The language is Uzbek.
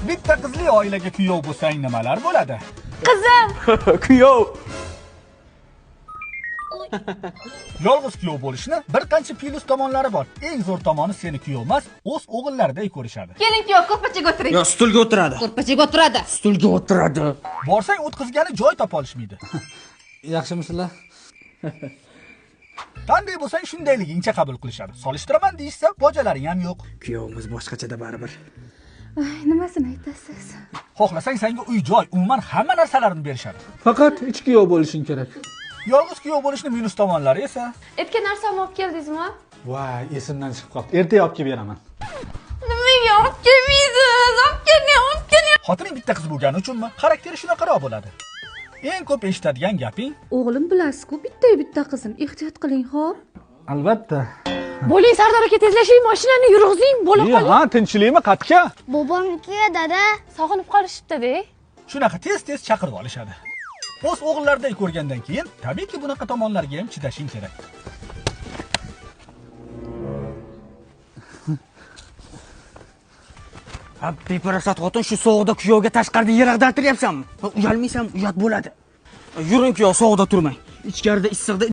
Bitta qizli oilaga kuyov bo'lsang nimalar bo'ladi? Qizim! Kuyov. Yolg'iz kuyov bo'lishni bir qancha plyus tomonlari bor. Eng zo'r tomoni seni kuyov emas, o'z o'g'illariday ko'rishadi. Keling kuyov, ko'rpachaga o'tiring. Yo, stulga o'tiradi. Ko'rpachaga o'tiradi. Stulga o'tiradi. Borsang o'tqizgani joy topa olishmaydi. Yaxshimisizlar? Qanday bo'lsang shundayligingcha qabul qilishadi. Solishtiraman deyishsa, bojalaring ham yo'q. Kuyovimiz boshqachada baribir. Ay, nimasini aytasiz? Xohlasang senga uy joy, umuman hamma narsalarini berishadi. Faqat ich kuyov bo'lishing kerak. Yolg'iz kuyov bo'lishni minus tomonlari esa Aytgan narsamni olib keldingizmi? Voy, esimdan chiqib qoldi. Ertaga olib kelib beraman. Nimaga olib kelmaysiz? Olib keling, olib keling. Xotining bitta qiz bo'lgani uchunmi, xarakteri shunaqaroq bo'ladi. Eng ko'p eshitadigan gaping O'g'lim bilasiz-ku, bitta-yu bitta qizim. Ehtiyot qiling, xo'p? Albatta. Bo'ling Sardor aka, tezlashing, mashinani yurg'izing, bo'la qoling. Ha, tinchlikmi, qatga? Bobomniki dada. Sog'inib qolishibdi-da. Shunaqa tez-tez chaqirib olishadi. O'z o'g'illariday ko'rgandan keyin, tabiiyki bunaqa tomonlarga ham chidashing kerak. Ha, beparasat xotin, shu sovuqda kuyovga tashqarida yer ag'dartiryapsanmi? Uyalmaysanmi? Uyat bo'ladi. Yuring kuyov, sovuqda turmang. Ichkarida issiqda.